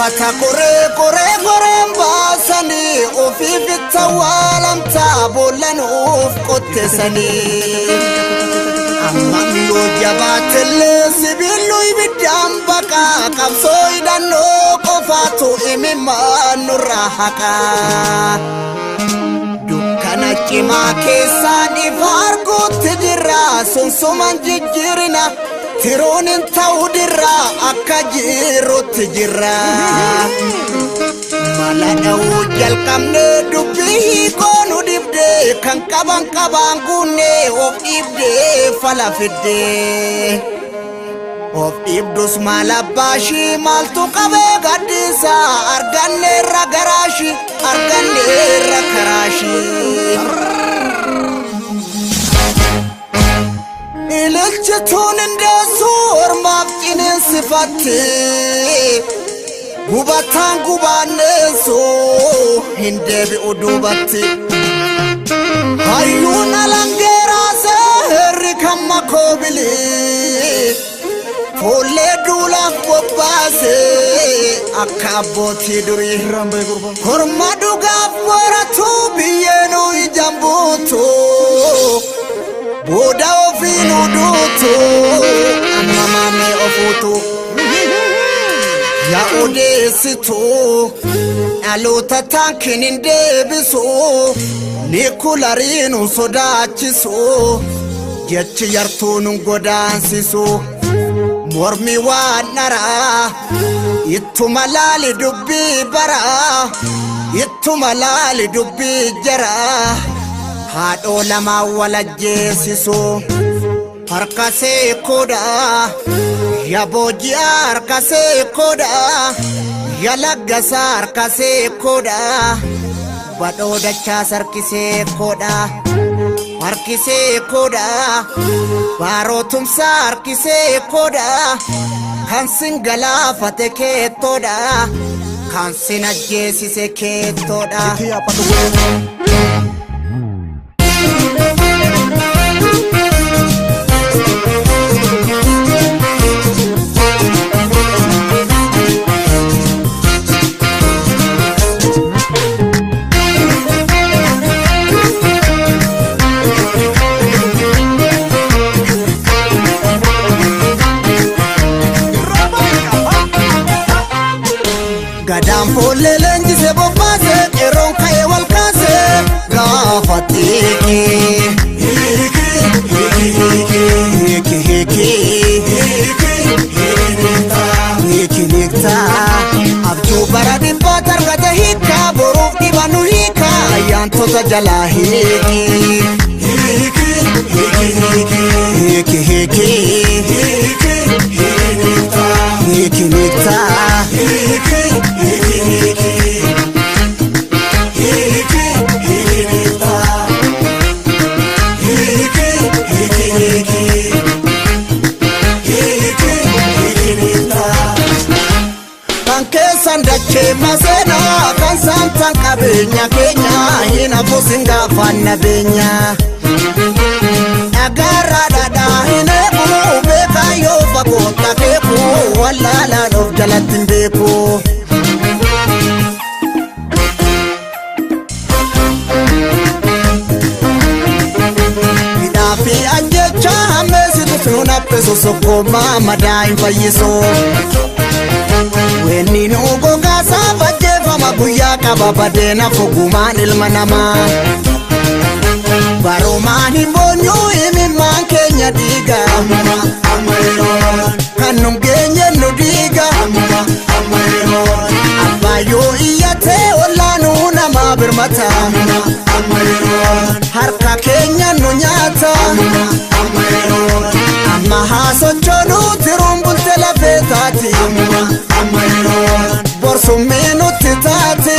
Uffata qoree qoree qoreen baasanii ofiif itti awwaalamtaa boollanuuf qotteessanii. Ammam yoo jabaatellee sibiillu ibiddaan baqaa qabsoo hidhannoo qofaatu imimmaan nurraa haqaa. Dukkana cimaa keessaan ifa arguutti jirra sunsuman jijjiirina tiruun hin ta'u dirra akka jirutti jirra. Mala dha'uu jalqabne dubbii hiikoo nu dibdee kan qaban qabaan guunnee of dhiibdee fala fiddee. Of dhiibdus maal abbaashii maaltu qabee gaddiisa arganneerra garaashii arganneerra karaashii. Ililchituun hindeessu ormaaf ciniinsifatti gubataan gubaanneessu hin deebi'u duubatti. Hayyuun alangee raasee herri kan makoobili fuullee duulaaf bobbaase akka abbootii durii. Korma dhugaaf booratu biyyeenuu ijaan buutu booda ofiinuu duutu amma maamee ofuutu. Yaa odeessitu dhaloota taankiin hin deebisu nikulariin hin sodaachisu jechi yartuun hin godaansisu. Mormi waan dharaa ittuma laali dubbii baraa ittuma laali dubbii jaraa haadhoo lamaan wal ajjeesisu. Harka seekoodha yaa booji'aa harka seekoodha yaa laggasaa harka seekoodha badhoo dachaas harki seekoodha harki seekoodha baaroo tumsaa harki seekoodha kan sin galaafate keettoodha kan sin ajjeesise keettoodha. Gadaan foollee leenjise bobbaase qeerroon ka'ee wal kaase gaafa xiiqii. Hiiki hiiki hiiki hiiktaa abjuu bara dhibbaa targate hiikaa boruuf dhiba nu hiikaa ayyaantota jalaa hiiki. Hiiki hiiki hiiki hiiktaa. Kan keessan dachee maseenaa kan saamtan qabeenya keenya hin hafu sin gaafanna beenya. Dhagaarraa dhadhaa hin eegu beekaa yoo fagootta keeku wallaalaan of jalatti hin beeku. Hidhaa fi ajjecha hammeessitu suun haphisu sukkuummaa madaa hin fayyisu. Wanni nu gogaasaa ajjeefama guyyaa qaba badeena fogumaan ilma namaa. Barumaan hin boonyuu imimmaan keenya dhiiga. Kan nu geenye nu diiga. Abbaayoo iyyatee ollaanuu nama birmata. Harka keenya nu nyaata. Amma haa sochoonuu tiruun bulte lafee taati. Borsummii nutti taati.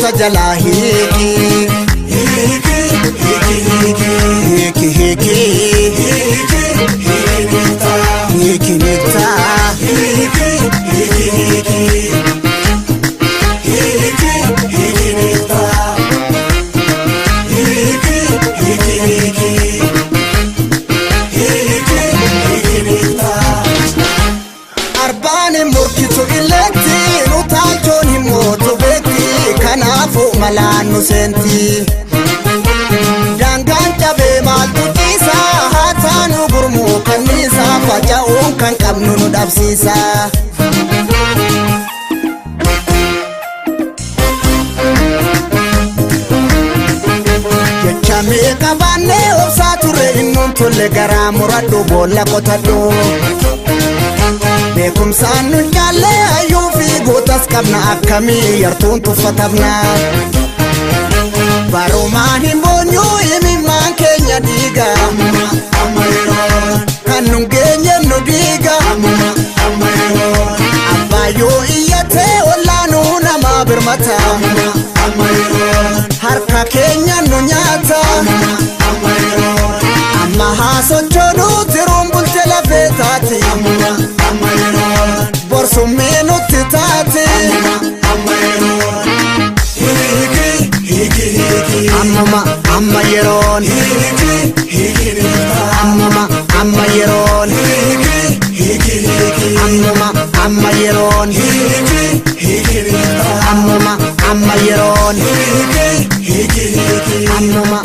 Ayyaantota jalaa hiiki. Hiiki hiiki hiiki. Hiiki niktaa. Hiiki hiiki. Hiiki hiiki niktaa. Hiiki hiiki hiiki. Hiiki hiiki niktaa. Arbaan murkitu illeetti nutaalchoon hin mootu beekti kanaafuu malaan nu seenti. Daangaan cabee maaltu ciisa haa taanu gurmuu kanniisa faca'uun kan qabnu nu dhabsiisa. Jecha meeqa baannee obsaa turre innuun tolle garaa muradhu boolla qotadhu. Beekumsaan nu caallee hayyuu fi gootas qabna akkamii yartuun tuffatamna. Barumaan hin boonyuu himimmaan keenya dhiiga. Kan nun geenye nu diiga. Abbaayoo iyyatee ollaanuu nama birmata. Harka keenya nu nyaata. Amma haa sochoonuu tiruun bulte lafee taati. Borsummee nutti taati. Ammuma amma yeroon. Ammuma amma yeroon. Ammuma amma yeroon. Ammuma amma yeroon. Ammuma